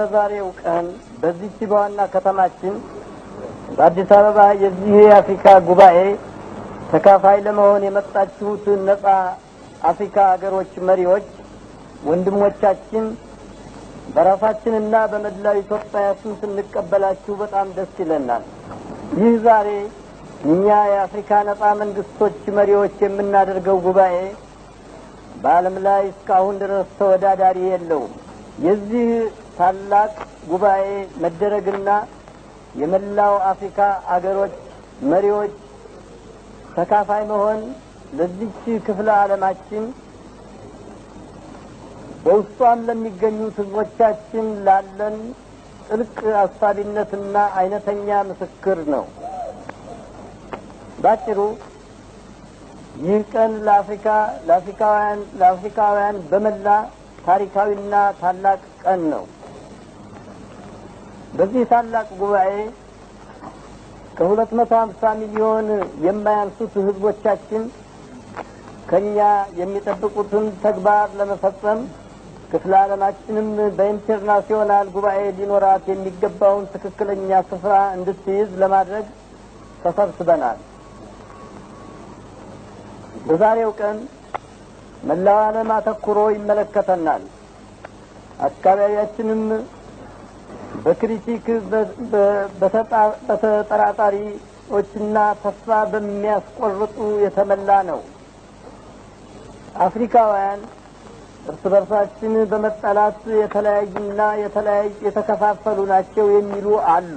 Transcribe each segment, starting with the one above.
በዛሬው ቀን በዚህች በዋና ከተማችን በአዲስ አበባ የዚህ የአፍሪካ ጉባኤ ተካፋይ ለመሆን የመጣችሁት ነጻ አፍሪካ ሀገሮች መሪዎች ወንድሞቻችን፣ በራሳችንና በመላው ኢትዮጵያ ስም ስንቀበላችሁ በጣም ደስ ይለናል። ይህ ዛሬ እኛ የአፍሪካ ነጻ መንግስቶች መሪዎች የምናደርገው ጉባኤ በዓለም ላይ እስካሁን ድረስ ተወዳዳሪ የለውም። የዚህ ታላቅ ጉባኤ መደረግና የመላው አፍሪካ አገሮች መሪዎች ተካፋይ መሆን ለዚች ክፍለ ዓለማችን በውስጧም ለሚገኙት ሕዝቦቻችን ላለን ጥልቅ አሳቢነትና አይነተኛ ምስክር ነው። ባጭሩ ይህ ቀን ለአፍሪካ ለአፍሪካውያን በመላ ታሪካዊና ታላቅ ቀን ነው። በዚህ ታላቅ ጉባኤ ከ250 ሚሊዮን የማያንሱት ህዝቦቻችን ከኛ የሚጠብቁትን ተግባር ለመፈጸም፣ ክፍለ ዓለማችንም በኢንተርናሽናል ጉባኤ ሊኖራት የሚገባውን ትክክለኛ ስፍራ እንድትይዝ ለማድረግ ተሰብስበናል። በዛሬው ቀን መላው ዓለም አተኩሮ ይመለከተናል። አካባቢያችንም በ critic፣ በተጠራጣሪዎችና ተስፋ በሚያስቆርጡ የተመላ ነው። አፍሪካውያን እርስ በርሳችን በመጠላት የተለያዩና የተለያዩ የተከፋፈሉ ናቸው የሚሉ አሉ።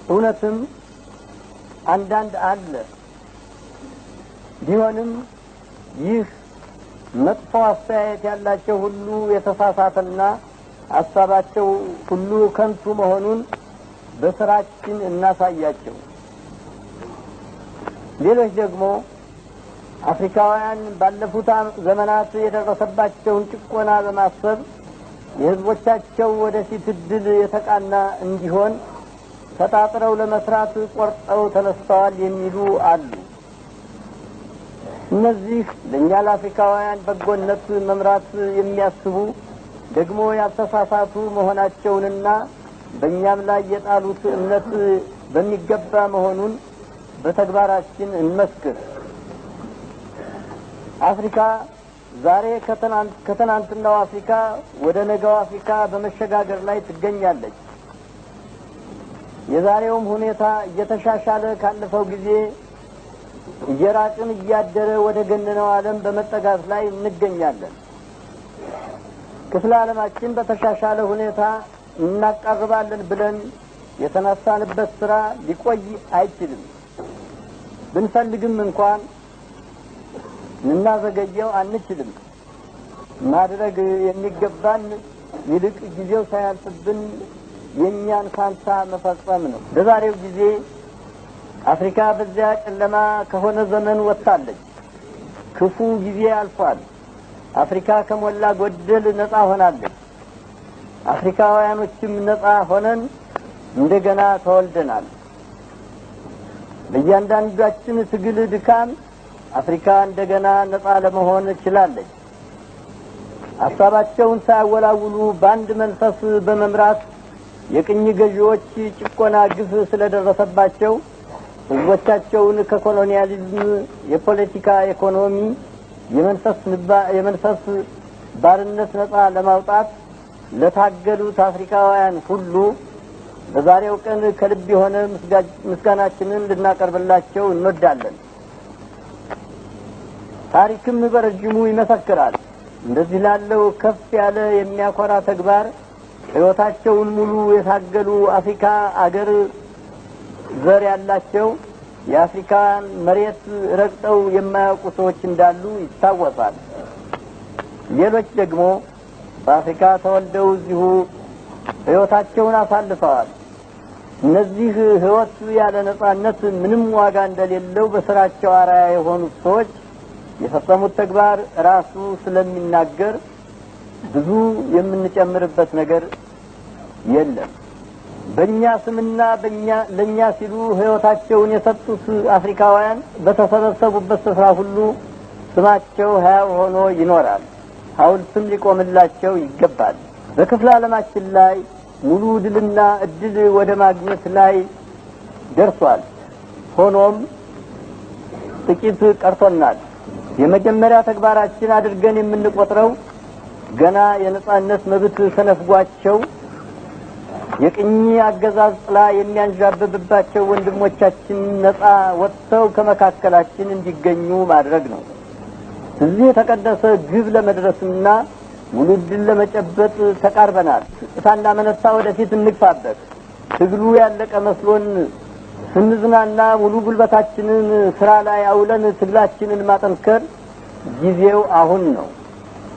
እውነትም አንዳንድ አለ። ቢሆንም ይህ መጥፎ አስተያየት ያላቸው ሁሉ የተሳሳተና ሀሳባቸው ሁሉ ከንቱ መሆኑን በስራችን እናሳያቸው። ሌሎች ደግሞ አፍሪካውያን ባለፉት ዘመናት የደረሰባቸውን ጭቆና በማሰብ የሕዝቦቻቸው ወደፊት እድል የተቃና እንዲሆን ተጣጥረው ለመስራት ቆርጠው ተነስተዋል የሚሉ አሉ። እነዚህ ለእኛ ለአፍሪካውያን በጎነት መምራት የሚያስቡ ደግሞ ያልተሳሳቱ መሆናቸውንና በእኛም ላይ የጣሉት እምነት በሚገባ መሆኑን በተግባራችን እንመስክር። አፍሪካ ዛሬ ከትናንትናው አፍሪካ ወደ ነገው አፍሪካ በመሸጋገር ላይ ትገኛለች። የዛሬውም ሁኔታ እየተሻሻለ ካለፈው ጊዜ እየራቅን እያደረ ወደ ገነነው ዓለም በመጠጋት ላይ እንገኛለን። ክፍለ ዓለማችን በተሻሻለ ሁኔታ እናቃርባለን ብለን የተነሳንበት ስራ ሊቆይ አይችልም። ብንፈልግም እንኳን ልናዘገየው አንችልም። ማድረግ የሚገባን ይልቅ ጊዜው ሳያልፍብን የእኛን ፋንታ መፈጸም ነው። በዛሬው ጊዜ አፍሪካ በዚያ ጨለማ ከሆነ ዘመን ወጥታለች። ክፉ ጊዜ አልፏል። አፍሪካ ከሞላ ጎደል ነጻ ሆናለች። አፍሪካውያኖችም ነጻ ሆነን እንደገና ተወልደናል። በእያንዳንዳችን ትግል ድካም አፍሪካ እንደገና ነጻ ለመሆን ችላለች። ሀሳባቸውን ሳያወላውሉ በአንድ መንፈስ በመምራት የቅኝ ገዢዎች ጭቆና ግፍ ስለደረሰባቸው ህዝቦቻቸውን ከኮሎኒያሊዝም የፖለቲካ ኢኮኖሚ የመንፈስ ባርነት ነጻ ለማውጣት ለታገሉት አፍሪካውያን ሁሉ በዛሬው ቀን ከልብ የሆነ ምስጋናችንን ልናቀርብላቸው እንወዳለን። ታሪክም በረጅሙ ይመሰክራል። እንደዚህ ላለው ከፍ ያለ የሚያኮራ ተግባር ሕይወታቸውን ሙሉ የታገሉ አፍሪካ አገር ዘር ያላቸው የአፍሪካን መሬት ረግጠው የማያውቁ ሰዎች እንዳሉ ይታወሳል። ሌሎች ደግሞ በአፍሪካ ተወልደው እዚሁ ሕይወታቸውን አሳልፈዋል። እነዚህ ሕይወት ያለ ነጻነት ምንም ዋጋ እንደሌለው በስራቸው አርአያ የሆኑት ሰዎች የፈጸሙት ተግባር ራሱ ስለሚናገር ብዙ የምንጨምርበት ነገር የለም። በእኛ ስምና በእኛ ለእኛ ሲሉ ሕይወታቸውን የሰጡት አፍሪካውያን በተሰበሰቡበት ስፍራ ሁሉ ስማቸው ሕያው ሆኖ ይኖራል። ሐውልትም ሊቆምላቸው ይገባል። በክፍለ ዓለማችን ላይ ሙሉ ድልና እድል ወደ ማግኘት ላይ ደርሷል። ሆኖም ጥቂት ቀርቶናል። የመጀመሪያ ተግባራችን አድርገን የምንቆጥረው ገና የነጻነት መብት ተነፍጓቸው የቅኝ አገዛዝ ጥላ የሚያንዣብብባቸው ወንድሞቻችን ነጻ ወጥተው ከመካከላችን እንዲገኙ ማድረግ ነው። እዚህ የተቀደሰ ግብ ለመድረስና ሙሉ ድል ለመጨበጥ ተቃርበናል። ሳናመነታ ወደፊት እንግፋበት። ትግሉ ያለቀ መስሎን ስንዝናና ሙሉ ጉልበታችንን ስራ ላይ አውለን ትግላችንን ማጠንከር ጊዜው አሁን ነው።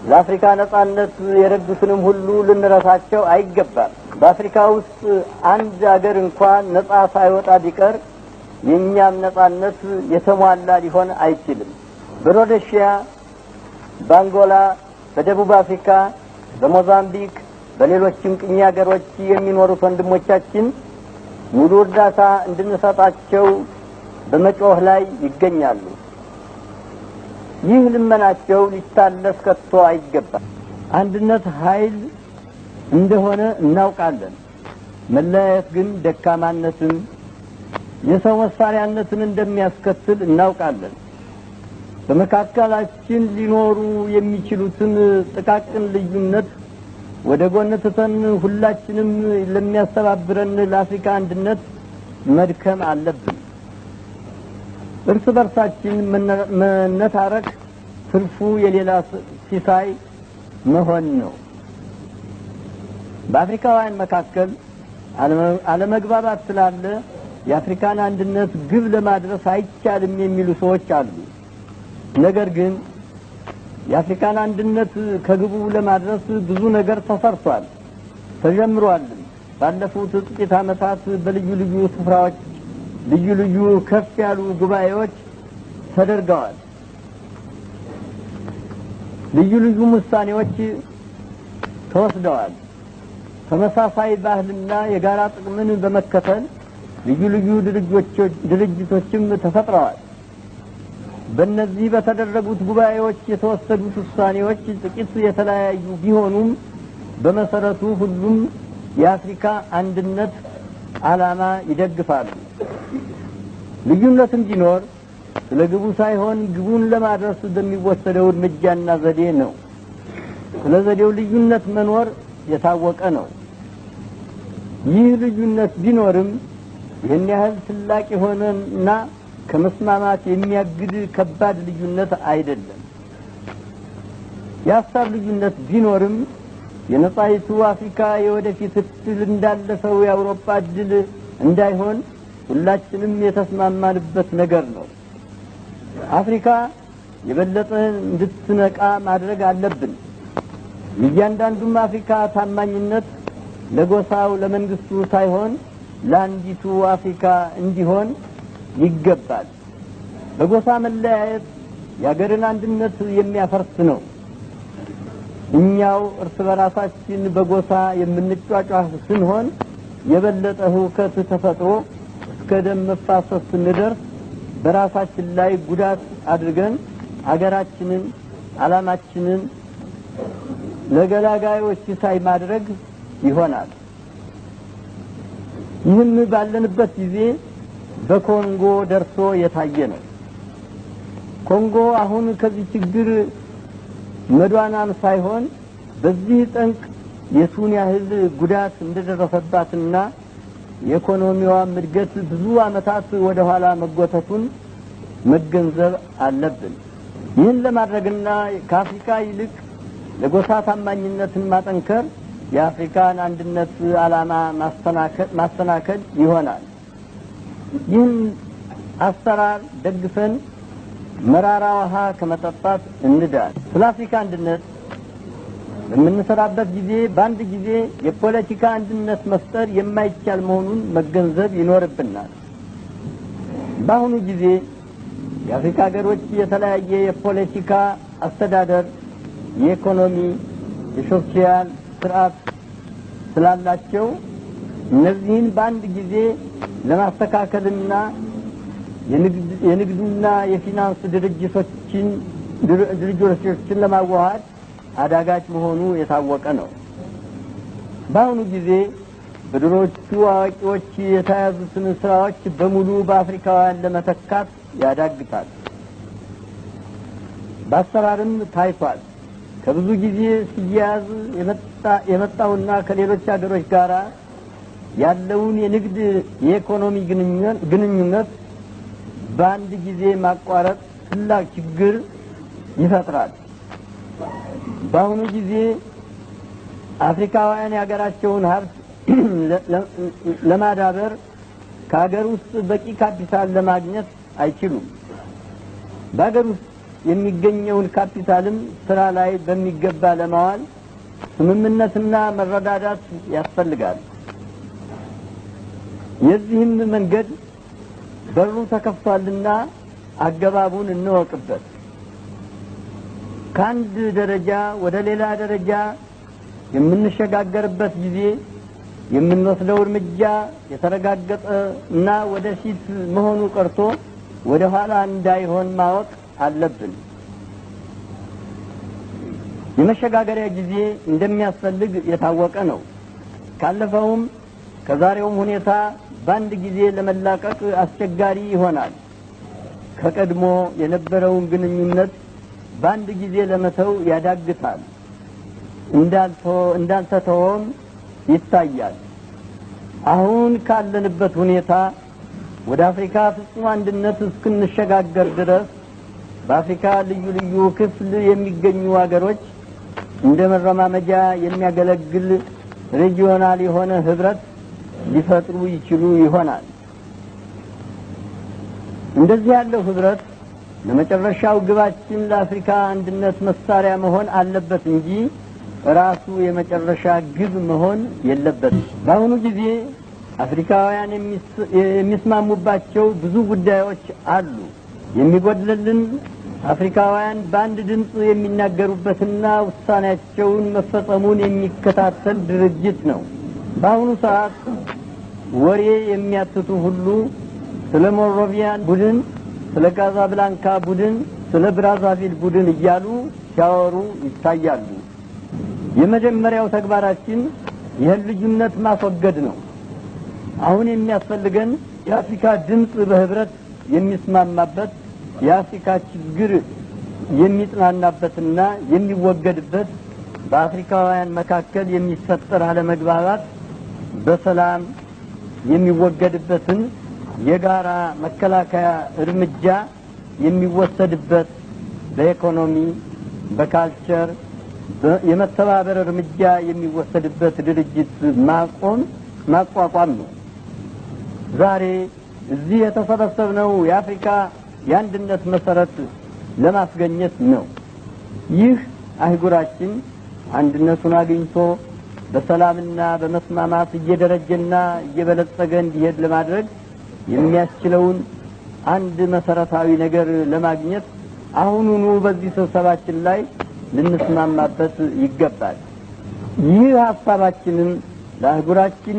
ለአፍሪካ ነጻነት የረዱትንም ሁሉ ልንረሳቸው አይገባም። በአፍሪካ ውስጥ አንድ አገር እንኳን ነጻ ሳይወጣ ቢቀር የእኛም ነጻነት የተሟላ ሊሆን አይችልም። በሮዴሽያ፣ በአንጎላ፣ በደቡብ አፍሪካ፣ በሞዛምቢክ፣ በሌሎችም ቅኝ ሀገሮች የሚኖሩት ወንድሞቻችን ሙሉ እርዳታ እንድንሰጣቸው በመጮህ ላይ ይገኛሉ። ይህ ልመናቸው ሊታለፍ ከቶ አይገባም። አንድነት ኃይል እንደሆነ እናውቃለን። መለያየት ግን ደካማነትን፣ የሰው መሳሪያነትን እንደሚያስከትል እናውቃለን። በመካከላችን ሊኖሩ የሚችሉትን ጥቃቅን ልዩነት ወደ ጎን ትተን ሁላችንም ለሚያስተባብረን ለአፍሪካ አንድነት መድከም አለብን። እርስ በርሳችን መነታረክ ትርፉ የሌላ ሲሳይ መሆን ነው። በአፍሪካውያን መካከል አለመግባባት ስላለ የአፍሪካን አንድነት ግብ ለማድረስ አይቻልም የሚሉ ሰዎች አሉ። ነገር ግን የአፍሪካን አንድነት ከግቡ ለማድረስ ብዙ ነገር ተሰርቷል፣ ተጀምሯልም። ባለፉት ጥቂት ዓመታት በልዩ ልዩ ስፍራዎች ልዩ ልዩ ከፍ ያሉ ጉባኤዎች ተደርገዋል። ልዩ ልዩ ውሳኔዎች ተወስደዋል። ተመሳሳይ ባህልና የጋራ ጥቅምን በመከተል ልዩ ልዩ ድርጅቶችም ተፈጥረዋል። በእነዚህ በተደረጉት ጉባኤዎች የተወሰዱት ውሳኔዎች ጥቂት የተለያዩ ቢሆኑም በመሰረቱ ሁሉም የአፍሪካ አንድነት ዓላማ ይደግፋሉ። ልዩነትም ቢኖር ስለ ግቡ ሳይሆን ግቡን ለማድረስ በሚወሰደው እርምጃና ዘዴ ነው። ስለ ዘዴው ልዩነት መኖር የታወቀ ነው። ይህ ልዩነት ቢኖርም ይህን ያህል ትላቅ የሆነና ከመስማማት የሚያግድ ከባድ ልዩነት አይደለም። የሀሳብ ልዩነት ቢኖርም የነጻይቱ አፍሪካ የወደፊት እድል እንዳለፈው የአውሮፓ እድል እንዳይሆን ሁላችንም የተስማማንበት ነገር ነው። አፍሪካ የበለጠ እንድትነቃ ማድረግ አለብን። እያንዳንዱም አፍሪካ ታማኝነት ለጎሳው ለመንግስቱ ሳይሆን ለአንዲቱ አፍሪካ እንዲሆን ይገባል። በጎሳ መለያየት የሀገርን አንድነት የሚያፈርስ ነው። እኛው እርስ በራሳችን በጎሳ የምንጯጯህ ስንሆን የበለጠ ሁከት ተፈጥሮ እስከ ደም መፋሰስ ስንደርስ በራሳችን ላይ ጉዳት አድርገን አገራችንን፣ ዓላማችንን ለገላጋዮች ሲሳይ ማድረግ ይሆናል። ይህም ባለንበት ጊዜ በኮንጎ ደርሶ የታየ ነው። ኮንጎ አሁን ከዚህ ችግር መዷናም ሳይሆን በዚህ ጠንቅ የቱን ያህል ጉዳት እንደደረሰባትና የኢኮኖሚዋም እድገት ብዙ ዓመታት ወደ ኋላ መጎተቱን መገንዘብ አለብን። ይህን ለማድረግና ከአፍሪካ ይልቅ ለጎሳ ታማኝነትን ማጠንከር የአፍሪካን አንድነት ዓላማ ማሰናከል ይሆናል። ይህን አሰራር ደግፈን መራራ ውሃ ከመጠጣት እንዳን። ስለ አፍሪካ አንድነት በምንሰራበት ጊዜ በአንድ ጊዜ የፖለቲካ አንድነት መፍጠር የማይቻል መሆኑን መገንዘብ ይኖርብናል። በአሁኑ ጊዜ የአፍሪካ ሀገሮች የተለያየ የፖለቲካ አስተዳደር፣ የኢኮኖሚ፣ የሶሻል ስርዓት ስላላቸው እነዚህን በአንድ ጊዜ ለማስተካከልና የንግዱና የፊናንስ ድርጅቶችን ለማዋሃድ አዳጋች መሆኑ የታወቀ ነው። በአሁኑ ጊዜ በድሮቹ አዋቂዎች የተያዙትን ስራዎች በሙሉ በአፍሪካውያን ለመተካት ያዳግታል። በአሰራርም ታይቷል። ከብዙ ጊዜ ሲያዝ የመጣውና ከሌሎች ሀገሮች ጋር ያለውን የንግድ የኢኮኖሚ ግንኙነት በአንድ ጊዜ ማቋረጥ ታላቅ ችግር ይፈጥራል። በአሁኑ ጊዜ አፍሪካውያን የሀገራቸውን ሀብት ለማዳበር ከሀገር ውስጥ በቂ ካፒታል ለማግኘት አይችሉም። በሀገር ውስጥ የሚገኘውን ካፒታልም ስራ ላይ በሚገባ ለማዋል ስምምነትና መረዳዳት ያስፈልጋል። የዚህም መንገድ በሩ ተከፍቷልና አገባቡን እንወቅበት። ከአንድ ደረጃ ወደ ሌላ ደረጃ የምንሸጋገርበት ጊዜ የምንወስደው እርምጃ የተረጋገጠ እና ወደፊት መሆኑ ቀርቶ ወደ ኋላ እንዳይሆን ማወቅ አለብን። የመሸጋገሪያ ጊዜ እንደሚያስፈልግ የታወቀ ነው። ካለፈውም ከዛሬውም ሁኔታ በአንድ ጊዜ ለመላቀቅ አስቸጋሪ ይሆናል። ከቀድሞ የነበረውን ግንኙነት በአንድ ጊዜ ለመተው ያዳግታል። እንዳልተተወም ይታያል። አሁን ካለንበት ሁኔታ ወደ አፍሪካ ፍጹም አንድነት እስክንሸጋገር ድረስ በአፍሪካ ልዩ ልዩ ክፍል የሚገኙ ሀገሮች እንደ መረማመጃ የሚያገለግል regional የሆነ ህብረት ሊፈጥሩ ይችሉ ይሆናል። እንደዚህ ያለው ህብረት ለመጨረሻው ግባችን ለአፍሪካ አንድነት መሳሪያ መሆን አለበት እንጂ ራሱ የመጨረሻ ግብ መሆን የለበትም። በአሁኑ ጊዜ አፍሪካውያን የሚስማሙባቸው ብዙ ጉዳዮች አሉ። የሚጎድልልን አፍሪካውያን በአንድ ድምጽ የሚናገሩበትና ውሳኔያቸውን መፈጸሙን የሚከታተል ድርጅት ነው። በአሁኑ ሰዓት ወሬ የሚያትቱ ሁሉ ስለ ሞሮቪያን ቡድን፣ ስለ ካዛብላንካ ቡድን፣ ስለ ብራዛቪል ቡድን እያሉ ሲያወሩ ይታያሉ። የመጀመሪያው ተግባራችን ይህን ልዩነት ማስወገድ ነው። አሁን የሚያስፈልገን የአፍሪካ ድምጽ በህብረት የሚስማማበት፣ የአፍሪካ ችግር የሚጽናናበትና የሚወገድበት፣ በአፍሪካውያን መካከል የሚፈጠር አለመግባባት በሰላም የሚወገድበትን የጋራ መከላከያ እርምጃ የሚወሰድበት፣ በኢኮኖሚ በ culture የመተባበር እርምጃ የሚወሰድበት ድርጅት ማቋቋም ነው። ዛሬ እዚህ የተሰበሰብነው የአፍሪካ የአንድነት መሰረት ለማስገኘት ነው። ይህ አህጉራችን አንድነቱን አግኝቶ በሰላምና በመስማማት እየደረጀና እየበለጸገ እንዲሄድ ለማድረግ የሚያስችለውን አንድ መሰረታዊ ነገር ለማግኘት አሁኑኑ በዚህ ስብሰባችን ላይ ልንስማማበት ይገባል። ይህ ሀሳባችንን ለአህጉራችን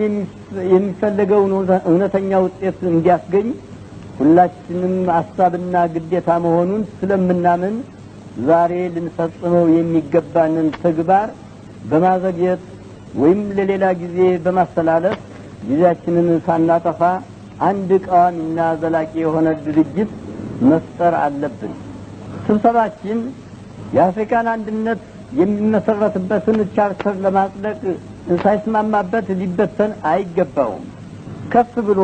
የሚፈለገውን እውነተኛ ውጤት እንዲያስገኝ ሁላችንም ሀሳብና ግዴታ መሆኑን ስለምናምን ዛሬ ልንፈጽመው የሚገባንን ተግባር በማዘግየት ወይም ለሌላ ጊዜ በማስተላለፍ ጊዜያችንን ሳናጠፋ አንድ ቋሚና ዘላቂ የሆነ ድርጅት መፍጠር አለብን። ስብሰባችን የአፍሪካን አንድነት የሚመሰረትበትን ቻርተር ለማጽደቅ ሳይስማማበት ሊበተን አይገባውም። ከፍ ብሎ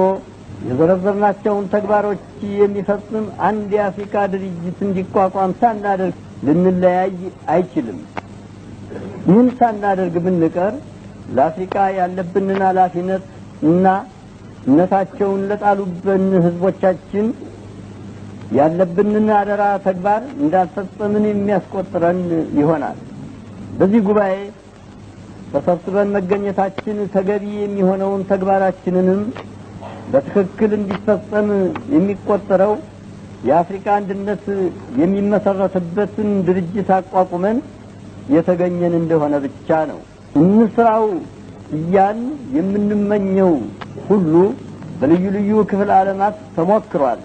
የዘረዘርናቸውን ተግባሮች የሚፈጽም አንድ የአፍሪካ ድርጅት እንዲቋቋም ሳናደርግ ልንለያይ አይችልም። ይህን ሳናደርግ ብንቀር ለአፍሪካ ያለብንን ኃላፊነት እና እምነታቸውን ለጣሉብን ህዝቦቻችን ያለብንን አደራ ተግባር እንዳልፈጸምን የሚያስቆጥረን ይሆናል። በዚህ ጉባኤ ተሰብስበን መገኘታችን ተገቢ የሚሆነውን ተግባራችንንም በትክክል እንዲፈጸም የሚቆጠረው የአፍሪካ አንድነት የሚመሰረትበትን ድርጅት አቋቁመን የተገኘን እንደሆነ ብቻ ነው። እንስራው እያልን የምንመኘው ሁሉ በልዩ ልዩ ክፍለ ዓለማት ተሞክሯል፣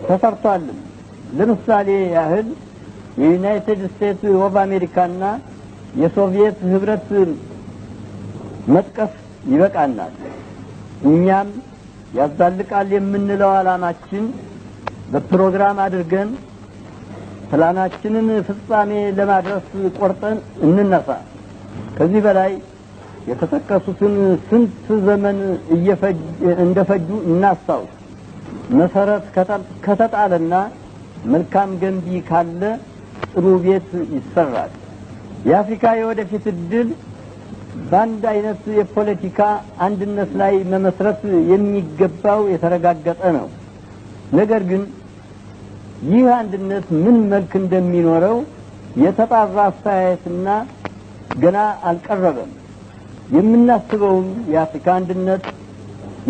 ተሰርቷልም። ለምሳሌ ያህል የዩናይትድ ስቴትስ ኦፍ አሜሪካና የሶቪየት ህብረት መጥቀስ ይበቃናል። እኛም ያዛልቃል የምንለው ዓላማችን በፕሮግራም አድርገን ፕላናችንን ፍጻሜ ለማድረስ ቆርጠን እንነሳ። ከዚህ በላይ የተጠቀሱትን ስንት ዘመን እንደፈጁ እናስታውስ። መሰረት ከተጣለና መልካም ገንቢ ካለ ጥሩ ቤት ይሰራል። የአፍሪካ የወደፊት እድል በአንድ አይነት የፖለቲካ አንድነት ላይ መመስረት የሚገባው የተረጋገጠ ነው። ነገር ግን ይህ አንድነት ምን መልክ እንደሚኖረው የተጣራ አስተያየትና ገና አልቀረበም። የምናስበውም የአፍሪካ አንድነት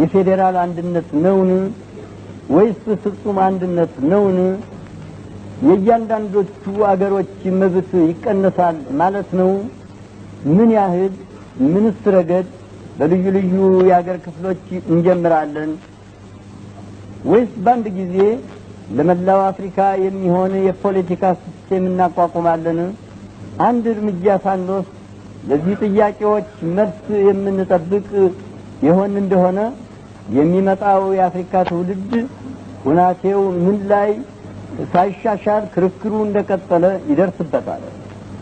የፌዴራል አንድነት ነውን ወይስ ፍጹም አንድነት ነውን? የእያንዳንዶቹ አገሮች መብት ይቀነሳል ማለት ነው? ምን ያህል ምንስ ረገድ በልዩ ልዩ የአገር ክፍሎች እንጀምራለን? ወይስ በአንድ ጊዜ ለመላው አፍሪካ የሚሆን የፖለቲካ system እናቋቁማለን? አንድ እርምጃ ሳንወስድ ለዚህ ጥያቄዎች መልስ የምንጠብቅ የሆን እንደሆነ የሚመጣው የአፍሪካ ትውልድ ሁናቴው ምን ላይ ሳይሻሻል ክርክሩ እንደቀጠለ ይደርስበታል።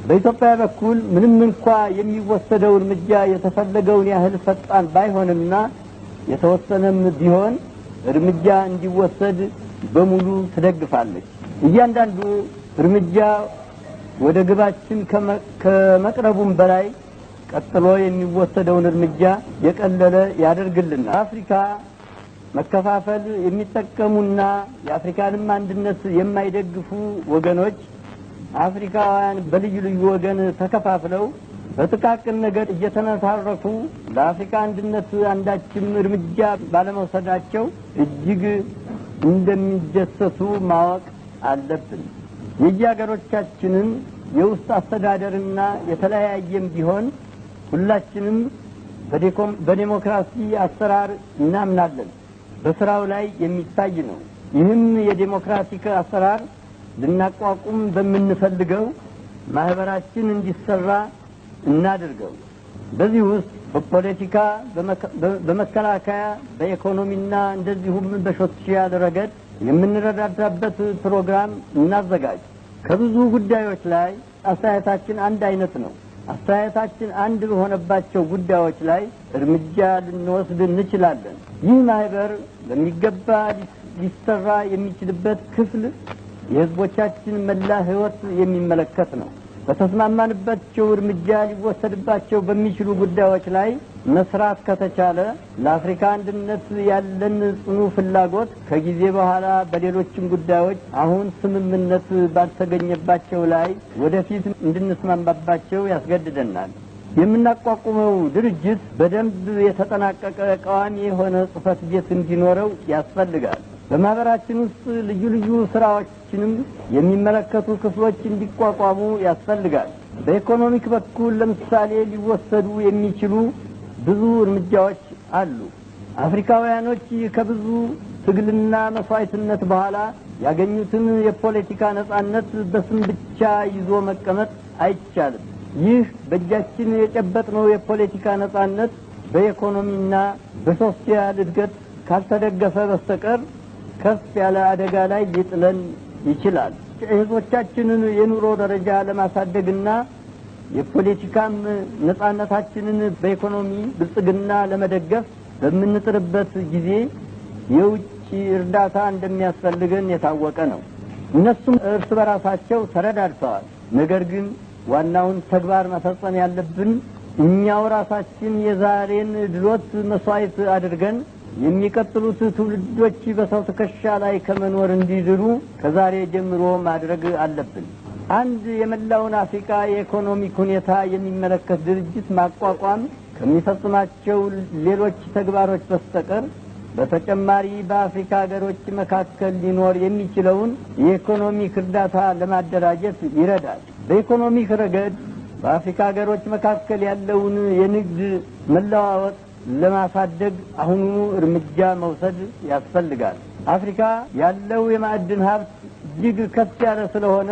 በኢትዮጵያ በኩል ምንም እንኳ የሚወሰደው እርምጃ የተፈለገውን ያህል ፈጣን ባይሆንምና የተወሰነም ቢሆን እርምጃ እንዲወሰድ በሙሉ ትደግፋለች። እያንዳንዱ እርምጃ ወደ ግባችን ከመቅረቡም በላይ ቀጥሎ የሚወሰደውን እርምጃ የቀለለ ያደርግልናል። አፍሪካ መከፋፈል የሚጠቀሙና የአፍሪካንም አንድነት የማይደግፉ ወገኖች አፍሪካውያን በልዩ ልዩ ወገን ተከፋፍለው በጥቃቅን ነገር እየተነታረኩ ለአፍሪካ አንድነት አንዳችም እርምጃ ባለመውሰዳቸው እጅግ እንደሚደሰቱ ማወቅ አለብን። የየሀገሮቻችንን የውስጥ አስተዳደርና የተለያየም ቢሆን ሁላችንም በዴሞክራሲ አሰራር እናምናለን። በስራው ላይ የሚታይ ነው። ይህም የዴሞክራቲክ አሰራር ልናቋቁም በምንፈልገው ማህበራችን እንዲሰራ እናድርገው። በዚህ ውስጥ በፖለቲካ፣ በመከላከያ፣ በኢኮኖሚና እንደዚሁም በ social ረገድ የምንረዳዳበት ፕሮግራም እናዘጋጅ። ከብዙ ጉዳዮች ላይ አስተያየታችን አንድ አይነት ነው። አስተያየታችን አንድ በሆነባቸው ጉዳዮች ላይ እርምጃ ልንወስድ እንችላለን። ይህ ማህበር በሚገባ ሊሰራ የሚችልበት ክፍል የህዝቦቻችን መላ ህይወት የሚመለከት ነው። በተስማማንባቸው እርምጃ ሊወሰድባቸው በሚችሉ ጉዳዮች ላይ መስራት ከተቻለ ለአፍሪካ አንድነት ያለን ጽኑ ፍላጎት ከጊዜ በኋላ በሌሎችም ጉዳዮች አሁን ስምምነት ባልተገኘባቸው ላይ ወደፊት እንድንስማማባቸው ያስገድደናል። የምናቋቁመው ድርጅት በደንብ የተጠናቀቀ ቋሚ የሆነ ጽሕፈት ቤት እንዲኖረው ያስፈልጋል። በማህበራችን ውስጥ ልዩ ልዩ ስራዎችንም የሚመለከቱ ክፍሎች እንዲቋቋሙ ያስፈልጋል። በ economic በኩል ለምሳሌ ሊወሰዱ የሚችሉ ብዙ እርምጃዎች አሉ። አፍሪካውያኖች ከብዙ ትግልና መስዋዕትነት በኋላ ያገኙትን የፖለቲካ ነጻነት በስም ብቻ ይዞ መቀመጥ አይቻልም። ይህ በእጃችን የጨበጥነው የፖለቲካ ነጻነት በኢኮኖሚና በ social እድገት ካልተደገፈ በስተቀር ከፍ ያለ አደጋ ላይ ሊጥለን ይችላል። የህዝቦቻችንን የኑሮ ደረጃ ለማሳደግና የፖለቲካም ነጻነታችንን በኢኮኖሚ ብልጽግና ለመደገፍ በምንጥርበት ጊዜ የውጭ እርዳታ እንደሚያስፈልገን የታወቀ ነው። እነሱም እርስ በራሳቸው ተረዳድተዋል። ነገር ግን ዋናውን ተግባር መፈጸም ያለብን እኛው ራሳችን የዛሬን ድሎት መስዋዕት አድርገን የሚቀጥሉት ትውልዶች በሰው ትከሻ ላይ ከመኖር እንዲድኑ ከዛሬ ጀምሮ ማድረግ አለብን። አንድ የመላውን አፍሪካ የ economic ሁኔታ የሚመለከት ድርጅት ማቋቋም ከሚፈጽማቸው ሌሎች ተግባሮች በስተቀር በተጨማሪ በአፍሪካ ሀገሮች መካከል ሊኖር የሚችለውን የ economic እርዳታ ለማደራጀት ይረዳል። በ economic ረገድ በአፍሪካ ሀገሮች መካከል ያለውን የንግድ መለዋወጥ ለማሳደግ አሁኑኑ እርምጃ መውሰድ ያስፈልጋል። አፍሪካ ያለው የማዕድን ሀብት እጅግ ከፍ ያለ ስለሆነ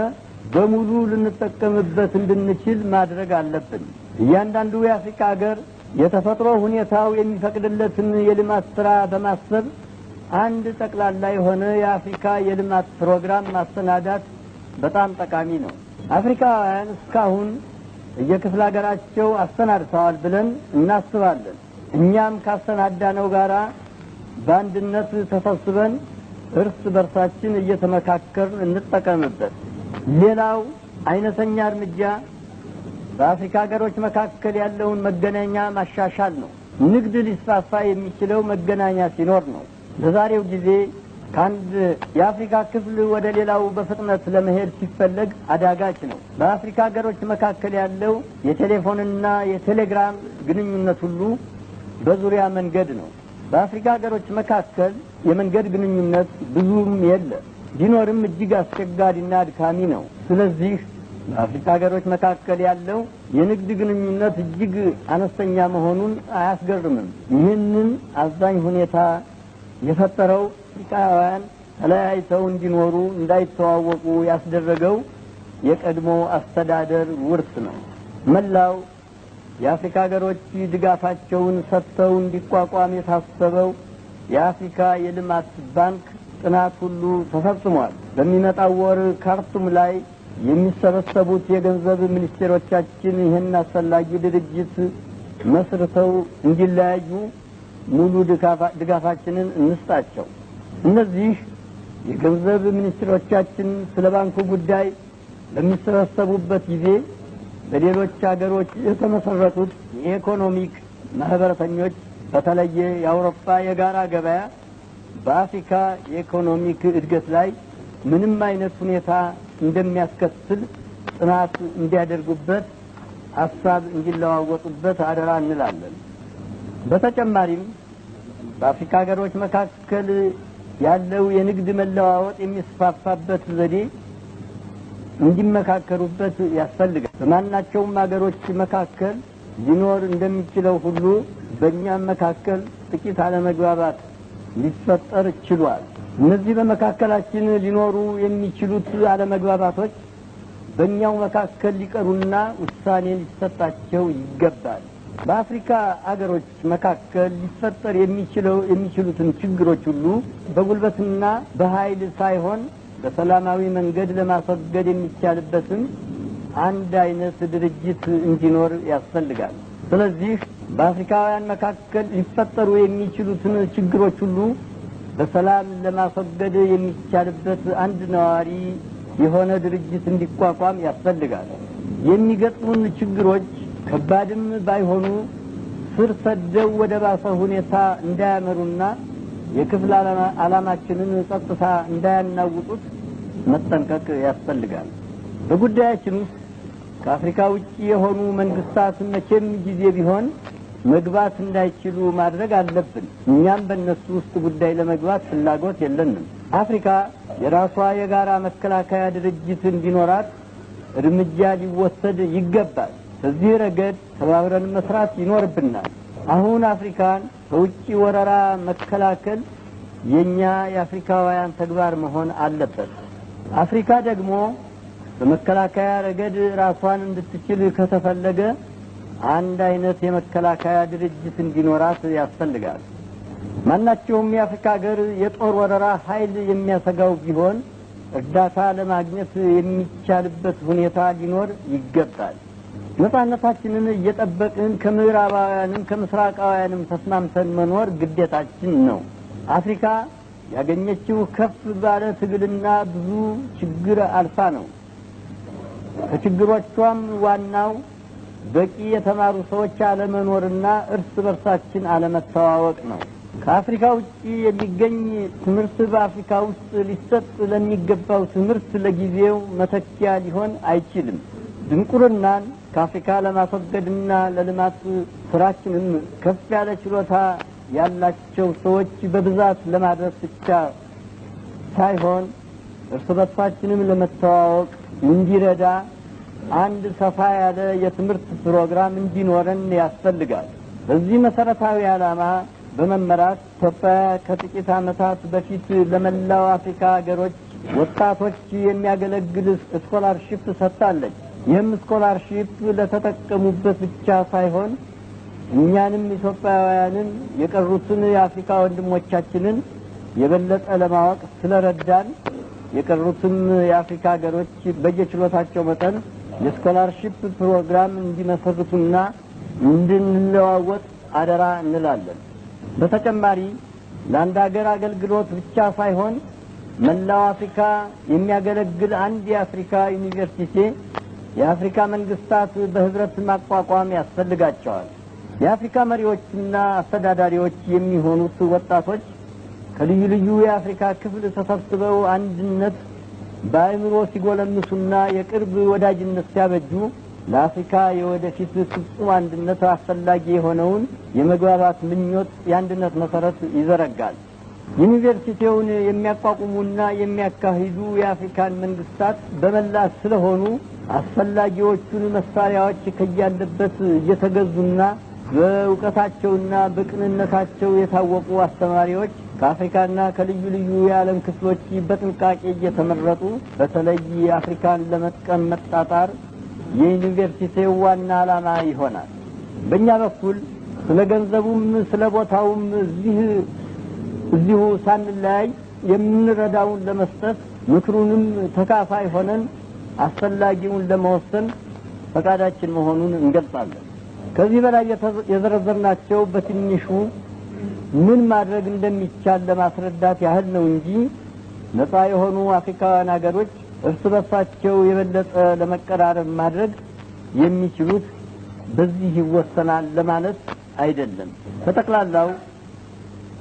በሙሉ ልንጠቀምበት እንድንችል ማድረግ አለብን። እያንዳንዱ የአፍሪካ ሀገር የተፈጥሮ ሁኔታው የሚፈቅድለትን የልማት ስራ በማሰብ አንድ ጠቅላላ የሆነ የአፍሪካ የልማት ፕሮግራም ማሰናዳት በጣም ጠቃሚ ነው። አፍሪካውያን እስካሁን የክፍለ ሀገራቸው አሰናድተዋል ብለን እናስባለን። እኛም ካሰናዳነው ጋራ በአንድነት ተሰብስበን እርስ በርሳችን እየተመካከርን እንጠቀምበት። ሌላው አይነተኛ እርምጃ በአፍሪካ ሀገሮች መካከል ያለውን መገናኛ ማሻሻል ነው። ንግድ ሊስፋፋ የሚችለው መገናኛ ሲኖር ነው። በዛሬው ጊዜ ከአንድ የአፍሪካ ክፍል ወደ ሌላው በፍጥነት ለመሄድ ሲፈለግ አዳጋች ነው። በአፍሪካ ሀገሮች መካከል ያለው የቴሌፎንና የቴሌግራም ግንኙነት ሁሉ በዙሪያ መንገድ ነው። በአፍሪካ ሀገሮች መካከል የመንገድ ግንኙነት ብዙም የለ፣ ቢኖርም እጅግ አስቸጋሪና አድካሚ ነው። ስለዚህ በአፍሪካ ሀገሮች መካከል ያለው የንግድ ግንኙነት እጅግ አነስተኛ መሆኑን አያስገርምም። ይህንን አዛኝ ሁኔታ የፈጠረው አፍሪካውያን ተለያይተው እንዲኖሩ እንዳይተዋወቁ ያስደረገው የቀድሞ አስተዳደር ውርስ ነው። መላው የአፍሪካ ሀገሮች ድጋፋቸውን ሰጥተው እንዲቋቋም የታሰበው የአፍሪካ የልማት ባንክ ጥናት ሁሉ ተፈጽሟል። በሚመጣው ወር ካርቱም ላይ የሚሰበሰቡት የገንዘብ ሚኒስቴሮቻችን ይህን አስፈላጊ ድርጅት መስርተው እንዲለያዩ ሙሉ ድጋፋችንን እንስጣቸው። እነዚህ የገንዘብ ሚኒስትሮቻችን ስለ ባንኩ ጉዳይ በሚሰበሰቡበት ጊዜ በሌሎች ሀገሮች የተመሰረቱት የኢኮኖሚክ ማህበረተኞች በተለየ የአውሮፓ የጋራ ገበያ በአፍሪካ የኢኮኖሚክ እድገት ላይ ምንም አይነት ሁኔታ እንደሚያስከትል ጥናት እንዲያደርጉበት ሀሳብ እንዲለዋወጡበት አደራ እንላለን። በተጨማሪም በአፍሪካ ሀገሮች መካከል ያለው የንግድ መለዋወጥ የሚስፋፋበት ዘዴ እንዲመካከሩበት ያስፈልጋል። በማናቸውም ሀገሮች መካከል ሊኖር እንደሚችለው ሁሉ በእኛም መካከል ጥቂት አለመግባባት ሊፈጠር ችሏል። እነዚህ በመካከላችን ሊኖሩ የሚችሉት አለመግባባቶች በእኛው መካከል ሊቀሩና ውሳኔ ሊሰጣቸው ይገባል። በአፍሪካ አገሮች መካከል ሊፈጠር የሚችሉትን ችግሮች ሁሉ በጉልበትና በኃይል ሳይሆን በሰላማዊ መንገድ ለማስወገድ የሚቻልበትን አንድ አይነት ድርጅት እንዲኖር ያስፈልጋል። ስለዚህ በአፍሪካውያን መካከል ሊፈጠሩ የሚችሉትን ችግሮች ሁሉ በሰላም ለማስወገድ የሚቻልበት አንድ ነዋሪ የሆነ ድርጅት እንዲቋቋም ያስፈልጋል። የሚገጥሙን ችግሮች ከባድም ባይሆኑ ስር ሰደው ወደ ባሰ ሁኔታ እንዳያመሩና የክፍል ዓላማችንን ጸጥታ እንዳያናውጡት መጠንቀቅ ያስፈልጋል። በጉዳያችን ውስጥ ከአፍሪካ ውጪ የሆኑ መንግስታት መቼም ጊዜ ቢሆን መግባት እንዳይችሉ ማድረግ አለብን። እኛም በእነሱ ውስጥ ጉዳይ ለመግባት ፍላጎት የለንም። አፍሪካ የራሷ የጋራ መከላከያ ድርጅት እንዲኖራት እርምጃ ሊወሰድ ይገባል። በዚህ ረገድ ተባብረን መስራት ይኖርብናል። አሁን አፍሪካን ከውጭ ወረራ መከላከል የኛ የአፍሪካውያን ተግባር መሆን አለበት። አፍሪካ ደግሞ በመከላከያ ረገድ ራሷን እንድትችል ከተፈለገ አንድ አይነት የመከላከያ ድርጅት እንዲኖራት ያስፈልጋል። ማናቸውም የአፍሪካ ሀገር የጦር ወረራ ኃይል የሚያሰጋው ቢሆን እርዳታ ለማግኘት የሚቻልበት ሁኔታ ሊኖር ይገባል። ነፃነታችንን እየጠበቅን ከምዕራባውያንም ከምስራቃውያንም ተስማምተን መኖር ግዴታችን ነው። አፍሪካ ያገኘችው ከፍ ባለ ትግልና ብዙ ችግር አልፋ ነው። ከችግሮቿም ዋናው በቂ የተማሩ ሰዎች አለመኖርና እርስ በርሳችን አለመተዋወቅ ነው። ከአፍሪካ ውጪ የሚገኝ ትምህርት በአፍሪካ ውስጥ ሊሰጥ ለሚገባው ትምህርት ለጊዜው መተኪያ ሊሆን አይችልም። ድንቁርናን ከአፍሪካ ለማስወገድና ለልማት ስራችንም ከፍ ያለ ችሎታ ያላቸው ሰዎች በብዛት ለማድረስ ብቻ ሳይሆን እርስ በርሳችንም ለመተዋወቅ እንዲረዳ አንድ ሰፋ ያለ የትምህርት ፕሮግራም እንዲኖረን ያስፈልጋል። በዚህ መሰረታዊ ዓላማ በመመራት ኢትዮጵያ ከጥቂት ዓመታት በፊት ለመላው አፍሪካ ሀገሮች ወጣቶች የሚያገለግል scholarship ሰጥታለች። ይህም scholarship ለተጠቀሙበት ብቻ ሳይሆን እኛንም ኢትዮጵያውያንን የቀሩትን የአፍሪካ ወንድሞቻችንን የበለጠ ለማወቅ ስለረዳን የቀሩትም የአፍሪካ ሀገሮች በየችሎታቸው መጠን የ scholarship ፕሮግራም እንዲመሰርቱና እንድንለዋወጥ አደራ እንላለን። በተጨማሪ ለአንድ ሀገር አገልግሎት ብቻ ሳይሆን መላው አፍሪካ የሚያገለግል አንድ የአፍሪካ ዩኒቨርሲቲ የአፍሪካ መንግስታት በህብረት ማቋቋም ያስፈልጋቸዋል። የአፍሪካ መሪዎችና አስተዳዳሪዎች የሚሆኑት ወጣቶች ከልዩ ልዩ የአፍሪካ ክፍል ተሰብስበው አንድነት በአእምሮ ሲጎለምሱና የቅርብ ወዳጅነት ሲያበጁ ለአፍሪካ የወደፊት ፍጹም አንድነት አስፈላጊ የሆነውን የመግባባት ምኞት የአንድነት መሰረት ይዘረጋል። ዩኒቨርሲቲውን የሚያቋቁሙና የሚያካሂዱ የአፍሪካን መንግስታት በመላ ስለሆኑ አስፈላጊዎቹን መሳሪያዎች ከያለበት እየተገዙና በእውቀታቸውና በቅንነታቸው የታወቁ አስተማሪዎች ከአፍሪካና ከልዩ ልዩ የዓለም ክፍሎች በጥንቃቄ እየተመረጡ በተለይ አፍሪካን ለመጥቀም መጣጣር የዩኒቨርሲቲው ዋና ዓላማ ይሆናል። በእኛ በኩል ስለ ገንዘቡም ስለ ቦታውም እዚሁ ሳንለያይ የምንረዳውን ለመስጠት ምክሩንም ተካፋይ ሆነን አስፈላጊውን ለመወሰን ፈቃዳችን መሆኑን እንገልጻለን። ከዚህ በላይ የዘረዘርናቸው በትንሹ ምን ማድረግ እንደሚቻል ለማስረዳት ያህል ነው እንጂ ነፃ የሆኑ አፍሪካውያን ሀገሮች እርስ በርሳቸው የበለጠ ለመቀራረብ ማድረግ የሚችሉት በዚህ ይወሰናል ለማለት አይደለም። በጠቅላላው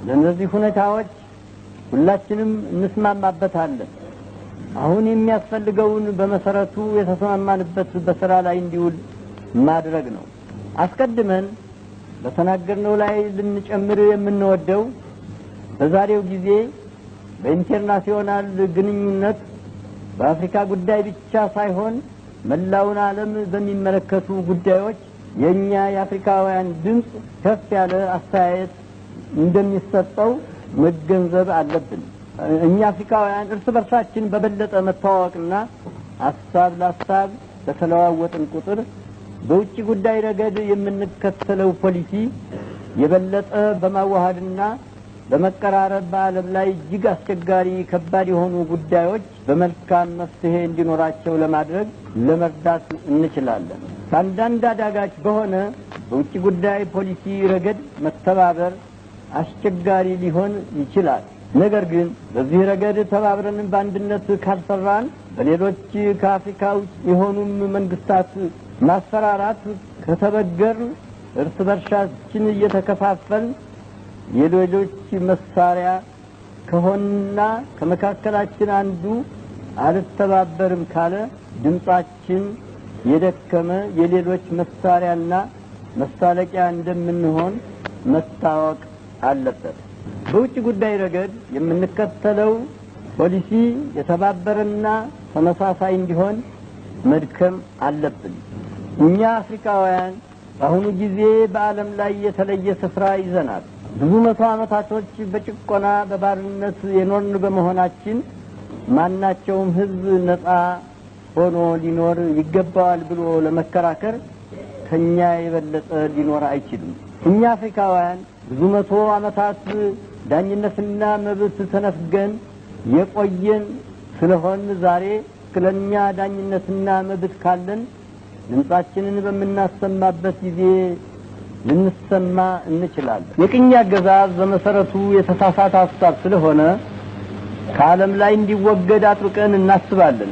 ለእነዚህ ሁኔታዎች ሁላችንም እንስማማበታለን። አሁን የሚያስፈልገውን በመሰረቱ የተስማማንበት በስራ ላይ እንዲውል ማድረግ ነው። አስቀድመን በተናገርነው ላይ ልንጨምር የምንወደው በዛሬው ጊዜ በ international ግንኙነት በአፍሪካ ጉዳይ ብቻ ሳይሆን መላውን ዓለም በሚመለከቱ ጉዳዮች የኛ የአፍሪካውያን ድምጽ ከፍ ያለ አስተያየት እንደሚሰጠው መገንዘብ አለብን። እኛ አፍሪካውያን እርስ በርሳችን በበለጠ መተዋወቅና ሀሳብ ለሀሳብ በተለዋወጥን ቁጥር በውጭ ጉዳይ ረገድ የምንከተለው ፖሊሲ የበለጠ በማዋሃድና በመቀራረብ በዓለም ላይ እጅግ አስቸጋሪ ከባድ የሆኑ ጉዳዮች በመልካም መፍትሄ እንዲኖራቸው ለማድረግ ለመርዳት እንችላለን። ከአንዳንድ አዳጋች በሆነ በውጭ ጉዳይ ፖሊሲ ረገድ መተባበር አስቸጋሪ ሊሆን ይችላል። ነገር ግን በዚህ ረገድ ተባብረን በአንድነት ካልሰራን በሌሎች ከአፍሪካ ውጭ የሆኑም መንግስታት ማስፈራራት ከተበገርን እርስ በርሳችን እየተከፋፈልን የሌሎች መሳሪያ ከሆንና ከመካከላችን አንዱ አልተባበርም ካለ ድምጻችን የደከመ የሌሎች መሳሪያና መሳለቂያ እንደምንሆን መታወቅ አለበት። በውጭ ጉዳይ ረገድ የምንከተለው ፖሊሲ የተባበረና ተመሳሳይ እንዲሆን መድከም አለብን። እኛ አፍሪካውያን በአሁኑ ጊዜ በዓለም ላይ የተለየ ስፍራ ይዘናል። ብዙ መቶ ዓመታቶች በጭቆና በባርነት የኖርን በመሆናችን ማናቸውም ሕዝብ ነፃ ሆኖ ሊኖር ይገባዋል ብሎ ለመከራከር ከኛ የበለጠ ሊኖር አይችልም። እኛ አፍሪካውያን ብዙ መቶ ዓመታት ዳኝነትና መብት ተነፍገን የቆየን ስለሆን ዛሬ ትክክለኛ ዳኝነትና መብት ካለን ድምጻችንን በምናሰማበት ጊዜ ልንሰማ እንችላለን። የቅኝ አገዛዝ በመሰረቱ የተሳሳተ ሀሳብ ስለሆነ ከዓለም ላይ እንዲወገድ አጥብቀን እናስባለን።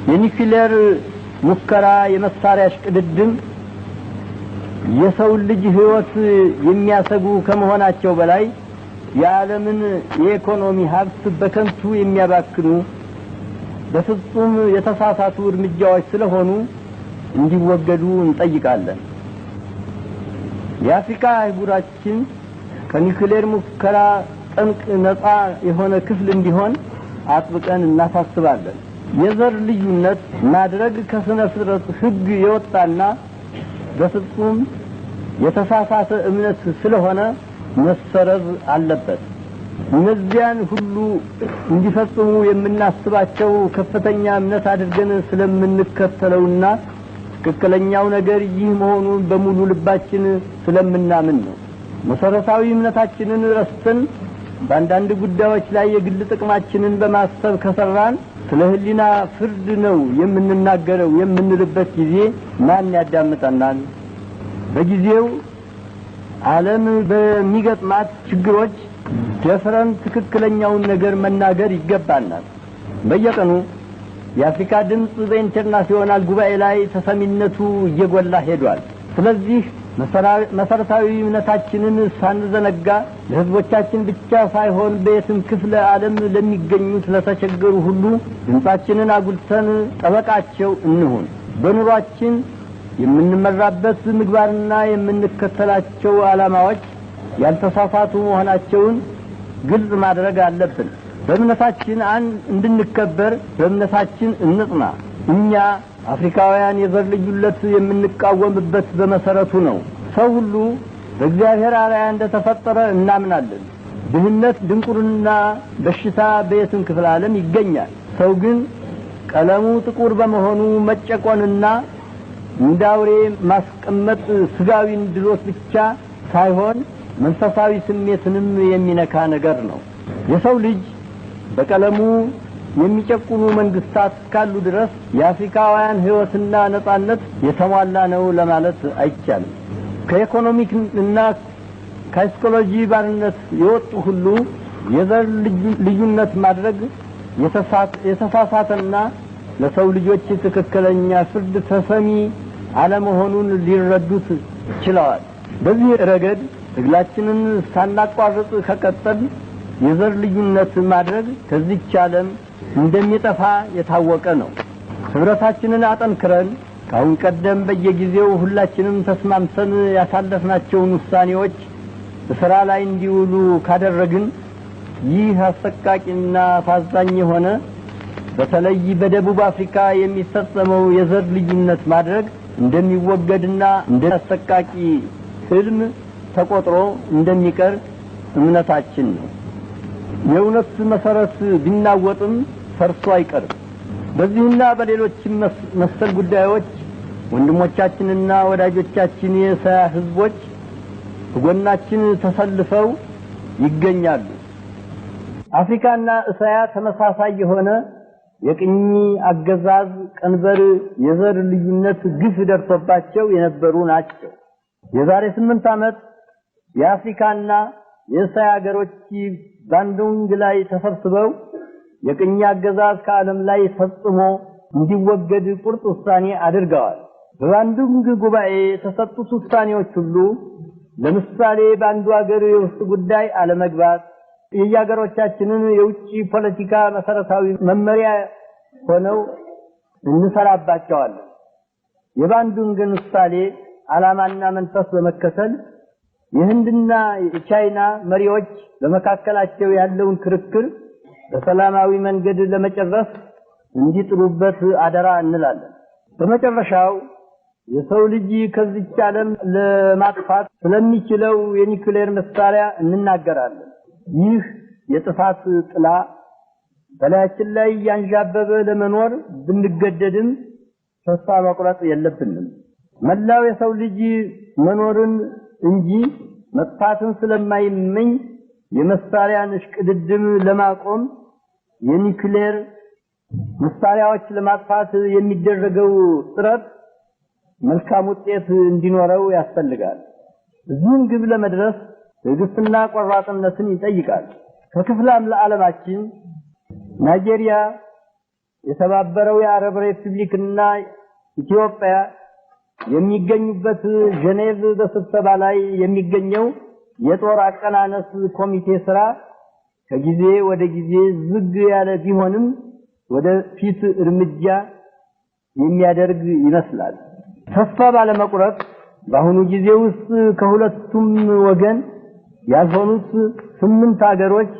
የኒውክሌር ሙከራ፣ የመሳሪያ እሽቅድድም የሰው ልጅ ሕይወት የሚያሰጉ ከመሆናቸው በላይ የዓለምን የኢኮኖሚ ሀብት በከንቱ የሚያባክኑ በፍጹም የተሳሳቱ እርምጃዎች ስለሆኑ እንዲወገዱ እንጠይቃለን። የአፍሪካ አህጉራችን ከኒውክሌር ሙከራ ጠንቅ ነፃ የሆነ ክፍል እንዲሆን አጥብቀን እናሳስባለን። የዘር ልዩነት ማድረግ ከስነ ፍጥረት ሕግ የወጣና በፍጹም የተሳሳተ እምነት ስለሆነ መሰረዝ አለበት። እነዚያን ሁሉ እንዲፈጽሙ የምናስባቸው ከፍተኛ እምነት አድርገን ስለምንከተለውና ትክክለኛው ነገር ይህ መሆኑን በሙሉ ልባችን ስለምናምን ነው። መሰረታዊ እምነታችንን ረስተን በአንዳንድ ጉዳዮች ላይ የግል ጥቅማችንን በማሰብ ከሰራን ስለ ሕሊና ፍርድ ነው የምንናገረው የምንልበት ጊዜ ማን ያዳምጠናል? በጊዜው ዓለም በሚገጥማት ችግሮች ደፍረን ትክክለኛውን ነገር መናገር ይገባናል። በየቀኑ የአፍሪካ ድምጽ በኢንተርናሽናል ጉባኤ ላይ ተሰሚነቱ እየጎላ ሄዷል። ስለዚህ መሰረታዊ እምነታችንን ሳንዘነጋ ለህዝቦቻችን ብቻ ሳይሆን በየትም ክፍለ ዓለም ለሚገኙት ለተቸገሩ ሁሉ ድምጻችንን አጉልተን ጠበቃቸው እንሁን። በኑሯችን የምንመራበት ምግባርና የምንከተላቸው ዓላማዎች ያልተሳሳቱ መሆናቸውን ግልጽ ማድረግ አለብን። በእምነታችን እንድንከበር በእምነታችን እንጽና። እኛ አፍሪካውያን የዘር ልዩነት የምንቃወምበት በመሰረቱ ነው። ሰው ሁሉ በእግዚአብሔር አርአያ እንደተፈጠረ እናምናለን። ድህነት፣ ድንቁርና፣ በሽታ በየትም ክፍለ ዓለም ይገኛል። ሰው ግን ቀለሙ ጥቁር በመሆኑ መጨቆንና እንደ አውሬ ማስቀመጥ ስጋዊን ድሎት ብቻ ሳይሆን መንፈሳዊ ስሜትንም የሚነካ ነገር ነው። የሰው ልጅ በቀለሙ የሚጨቁኑ መንግስታት እስካሉ ድረስ የአፍሪካውያን ህይወትና ነጻነት የተሟላ ነው ለማለት አይቻልም። ከኢኮኖሚክ እና ከሳይኮሎጂ ባርነት የወጡ ሁሉ የዘር ልዩነት ማድረግ የተሳሳተና ለሰው ልጆች ትክክለኛ ፍርድ ተሰሚ አለመሆኑን ሊረዱት ችለዋል። በዚህ ረገድ ትግላችንን ሳናቋርጥ ከቀጠል የዘር ልዩነት ማድረግ ከዚህች ዓለም እንደሚጠፋ የታወቀ ነው። ህብረታችንን አጠንክረን ካሁን ቀደም በየጊዜው ሁላችንም ተስማምተን ያሳለፍናቸውን ውሳኔዎች ስራ ላይ እንዲውሉ ካደረግን ይህ አሰቃቂና አሳዛኝ የሆነ በተለይ በደቡብ አፍሪካ የሚፈጸመው የዘር ልዩነት ማድረግ እንደሚወገድና እንደ አሰቃቂ ህልም ተቆጥሮ እንደሚቀር እምነታችን ነው። የእውነት መሰረት ቢናወጥም ፈርሶ አይቀርም። በዚህና በሌሎች መሰል ጉዳዮች ወንድሞቻችንና ወዳጆቻችን የእስያ ህዝቦች በጎናችን ተሰልፈው ይገኛሉ። አፍሪካና እስያ ተመሳሳይ የሆነ የቅኝ አገዛዝ ቀንበር የዘር ልዩነት ግፍ ደርሶባቸው የነበሩ ናቸው። የዛሬ 8 ዓመት የአፍሪካና የእስያ ሀገሮች ባንዱንግ ላይ ተሰብስበው የቅኝ አገዛዝ ከዓለም ላይ ፈጽሞ እንዲወገድ ቁርጥ ውሳኔ አድርገዋል። በባንዱንግ ጉባኤ የተሰጡት ውሳኔዎች ሁሉ ለምሳሌ በአንዱ ሀገር የውስጥ ጉዳይ አለመግባት፣ የየሀገሮቻችንን የውጭ ፖለቲካ መሰረታዊ መመሪያ ሆነው እንሰራባቸዋለን። የባንዱንግን ውሳኔ ዓላማና መንፈስ በመከተል የህንድና የቻይና መሪዎች በመካከላቸው ያለውን ክርክር በሰላማዊ መንገድ ለመጨረስ እንዲጥሩበት አደራ እንላለን። በመጨረሻው የሰው ልጅ ከዚህች ዓለም ለማጥፋት ስለሚችለው የኒውክሌር መሳሪያ እንናገራለን። ይህ የጥፋት ጥላ በላያችን ላይ ያንዣበበ ለመኖር ብንገደድም ተስፋ መቁረጥ የለብንም። መላው የሰው ልጅ መኖርን እንጂ መጥፋትን ስለማይመኝ የመሳሪያን እሽቅድድም ለማቆም የኒውክሌር መሳሪያዎች ለማጥፋት የሚደረገው ጥረት መልካም ውጤት እንዲኖረው ያስፈልጋል። እዚህም ግብ ለመድረስ ትዕግስትና ቆራጥነትን ይጠይቃል። ከክፍለ ዓለማችን ናይጄሪያ፣ የተባበረው የአረብ ሪፐብሊክና ኢትዮጵያ የሚገኙበት ጄኔቭ በስብሰባ ላይ የሚገኘው የጦር አቀናነስ ኮሚቴ ስራ ከጊዜ ወደ ጊዜ ዝግ ያለ ቢሆንም ወደፊት እርምጃ የሚያደርግ ይመስላል። ተስፋ ባለመቁረጥ በአሁኑ ጊዜ ውስጥ ከሁለቱም ወገን ያልሆኑት 8 ሀገሮች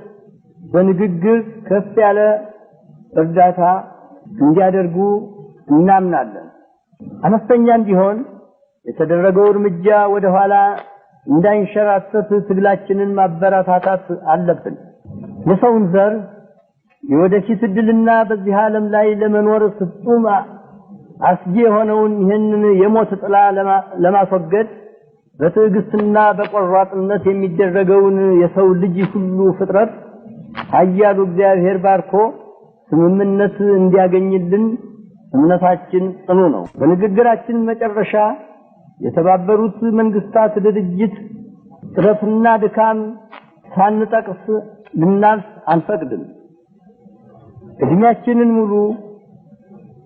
በንግግር ከፍ ያለ እርዳታ እንዲያደርጉ እናምናለን። አነስተኛ እንዲሆን የተደረገው እርምጃ ወደ ኋላ እንዳይንሸራተት ትግላችንን ማበረታታት አለብን። የሰውን ዘር የወደፊት እድልና በዚህ ዓለም ላይ ለመኖር ፍጹም አስጊ የሆነውን ይህንን የሞት ጥላ ለማስወገድ በትዕግስትና በቆራጥነት የሚደረገውን የሰው ልጅ ሁሉ ፍጥረት ኃያሉ እግዚአብሔር ባርኮ ስምምነት እንዲያገኝልን እምነታችን ጽኑ ነው። በንግግራችን መጨረሻ የተባበሩት መንግስታት ድርጅት ጥረትና ድካም ሳንጠቅስ ልናልፍ አንፈቅድም። እድሜያችንን ሙሉ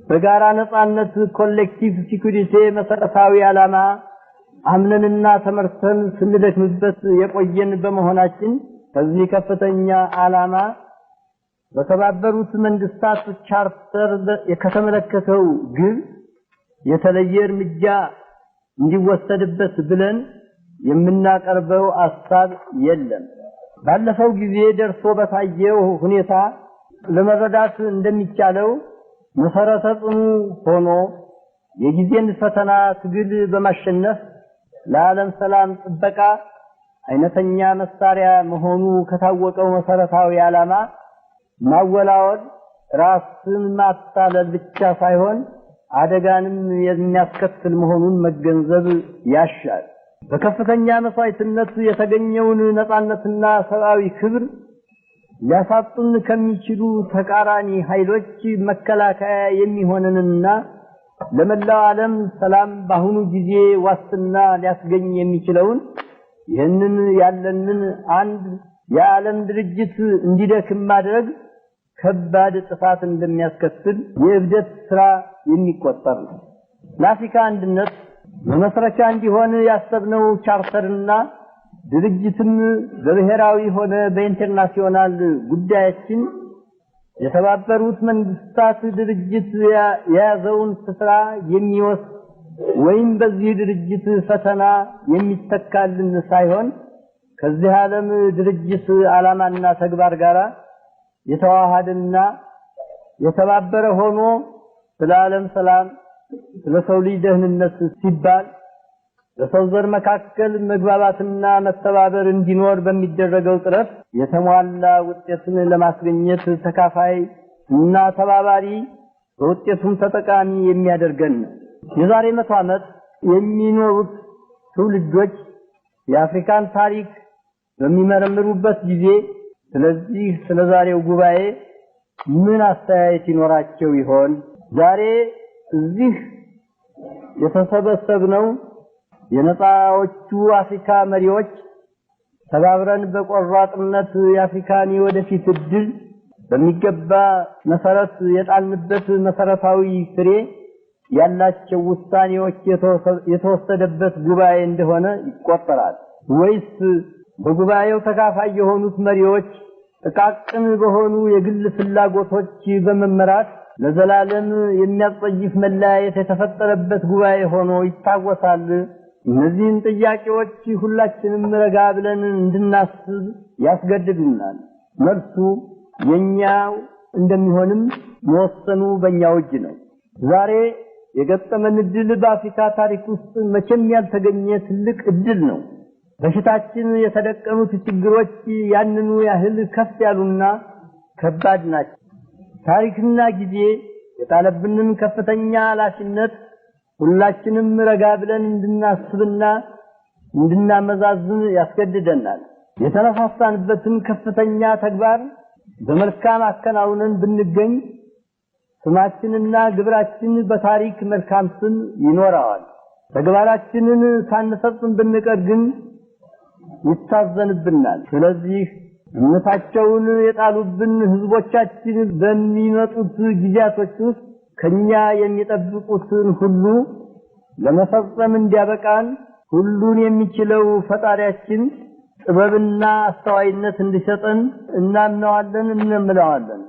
በጋራ ነፃነት collective security መሰረታዊ ዓላማ አምነንና ተመርተን ስንደክምበት የቆየን በመሆናችን ከዚህ ከፍተኛ ዓላማ በተባበሩት መንግስታት ቻርተር ከተመለከተው ግብ የተለየ እርምጃ እንዲወሰድበት ብለን የምናቀርበው ሐሳብ የለም። ባለፈው ጊዜ ደርሶ በታየው ሁኔታ ለመረዳት እንደሚቻለው መሰረተ ጽኑ ሆኖ የጊዜን ፈተና ትግል በማሸነፍ ለዓለም ሰላም ጥበቃ አይነተኛ መሳሪያ መሆኑ ከታወቀው መሰረታዊ ዓላማ ማወላወል ራስን ማታለል ብቻ ሳይሆን አደጋንም የሚያስከትል መሆኑን መገንዘብ ያሻል። በከፍተኛ መስዋዕትነት የተገኘውን ነፃነትና ሰብአዊ ክብር ሊያሳጡን ከሚችሉ ተቃራኒ ኃይሎች መከላከያ የሚሆንንና ለመላው ዓለም ሰላም በአሁኑ ጊዜ ዋስትና ሊያስገኝ የሚችለውን ይህንን ያለንን አንድ የዓለም ድርጅት እንዲደክም ማድረግ ከባድ ጥፋት እንደሚያስከትል የእብደት ስራ የሚቆጠር ነው። ለአፍሪካ አንድነት መመስረቻ እንዲሆን ያሰብነው ቻርተርና ድርጅትም በብሔራዊ ሆነ በ international ጉዳያችን የተባበሩት መንግስታት ድርጅት የያዘውን ስፍራ የሚወስድ ወይም በዚህ ድርጅት ፈተና የሚተካልን ሳይሆን ከዚህ ዓለም ድርጅት ዓላማና ተግባር ጋር የተዋሃደና የተባበረ ሆኖ ስለ ዓለም ሰላም፣ ስለ ሰው ልጅ ደህንነት ሲባል በሰው ዘር መካከል መግባባትና መተባበር እንዲኖር በሚደረገው ጥረት የተሟላ ውጤትን ለማስገኘት ተካፋይ እና ተባባሪ በውጤቱም ተጠቃሚ የሚያደርገን ነው። የዛሬ 100 ዓመት የሚኖሩት ትውልዶች የአፍሪካን ታሪክ በሚመረምሩበት ጊዜ ስለዚህ ስለዛሬው ጉባኤ ምን አስተያየት ይኖራቸው ይሆን? ዛሬ እዚህ የተሰበሰብነው የነፃዎቹ አፍሪካ መሪዎች ተባብረን በቆራጥነት የአፍሪካን የወደፊት እድል በሚገባ መሰረት የጣልንበት መሰረታዊ ፍሬ ያላቸው ውሳኔዎች የተወሰደበት ጉባኤ እንደሆነ ይቆጠራል ወይስ በጉባኤው ተካፋይ የሆኑት መሪዎች ጥቃቅን በሆኑ የግል ፍላጎቶች በመመራት ለዘላለም የሚያስጸይፍ መለያየት የተፈጠረበት ጉባኤ ሆኖ ይታወሳል? እነዚህን ጥያቄዎች ሁላችንም ረጋ ብለን እንድናስብ ያስገድዱናል። መልሱ የኛው እንደሚሆንም መወሰኑ በእኛው እጅ ነው። ዛሬ የገጠመን እድል በአፍሪካ ታሪክ ውስጥ መቼም ያልተገኘ ትልቅ እድል ነው። በፊታችን የተደቀኑት ችግሮች ያንኑ ያህል ከፍ ያሉና ከባድ ናቸው። ታሪክና ጊዜ የጣለብንን ከፍተኛ ኃላፊነት ሁላችንም ረጋ ብለን እንድናስብና እንድናመዛዝን ያስገድደናል። የተነሳሳንበትን ከፍተኛ ተግባር በመልካም አከናውነን ብንገኝ ስማችንና ግብራችን በታሪክ መልካም ስም ይኖረዋል። ተግባራችንን ሳንፈጽም ብንቀር ግን ይታዘንብናል። ስለዚህ እምነታቸውን የጣሉብን ህዝቦቻችን በሚመጡት ጊዜያቶች ውስጥ ከኛ የሚጠብቁትን ሁሉ ለመፈጸም እንዲያበቃን ሁሉን የሚችለው ፈጣሪያችን ጥበብና አስተዋይነት እንዲሰጠን እናምነዋለን፣ እንለምነዋለን።